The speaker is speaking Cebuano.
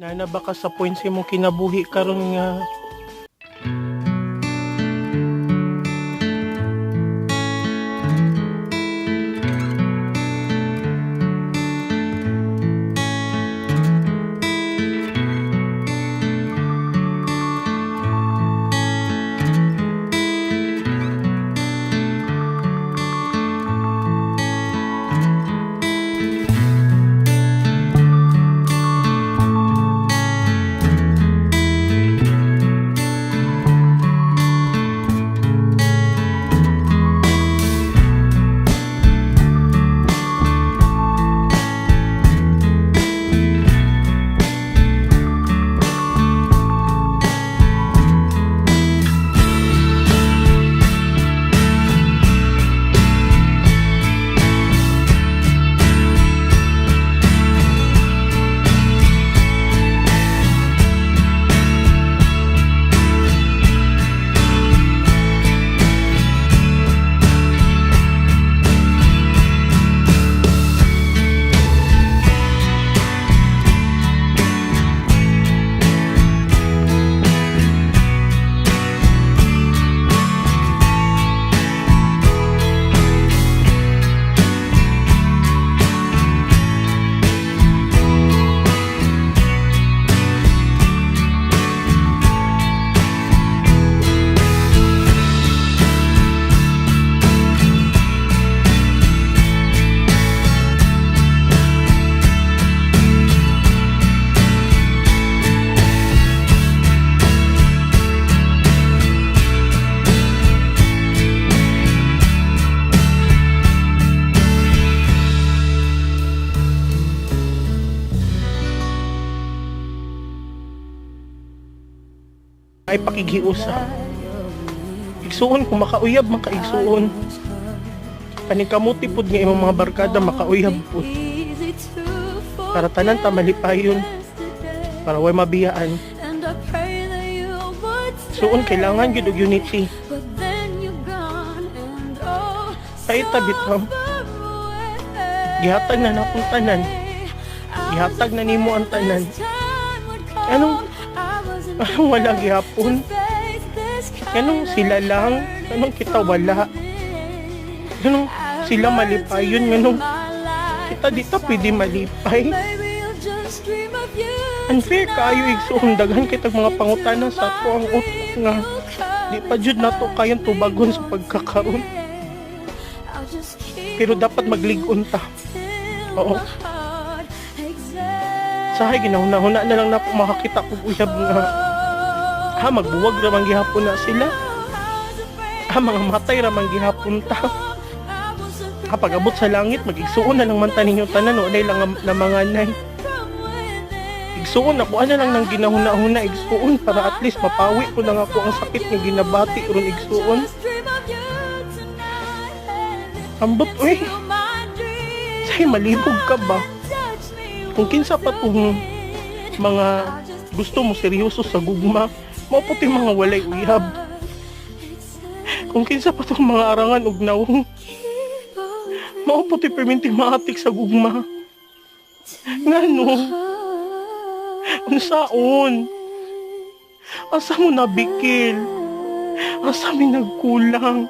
Naa na ba ka sa point sa imong kinabuhi karon nga ay pakighiusa? Igsuon, kung makauyab man ka, igsuon. Kaning kamuti pud nga imong mga barkada makauyab pud. Para tanan ta malipayon. Para way mabiyaan. Suon, kailangan gyud og unity. Ay bitaw. Gihatag na nakong tanan. Gihatag na nimo ang tanan. Anong wala gihapon? Anong sila lang? Anong kita wala? Anong sila malipayon? Anong kita di ta pwede malipay? Unfair kaayo, igsuon, daghan kitag mga pangutana sa ato ang utok nga di pa jud nato kayang tubagon sa pagkakaron. Pero dapat maglig-on ta. Oo. Sahay ginahuna-huna na lang nako makakita kog uyab nga ha, magbuwag ra man gihapon na sila. Ha, mga matay ra man gihapon ta. Ha, pag-abot sa langit, magigsuon na lang man ta ninyo tanan, walay lang na manganay. Igsuon ako, ano lang nang ginahuna-huna, igsuon, para at least mapawi ko lang ako ang sakit nga ginabati ron, igsuon. Ambot, uy. Say, malibog ka ba? Kung kinsa pa tong mga gusto mo seryoso sa gugma, mao puti mga walay uyab. Kung kinsa pa tong mga arangan og nawong, mao puti perminti maatik sa gugma. Ngano? Unsaon? Asa mo nabikil? Asa mi nagkulang?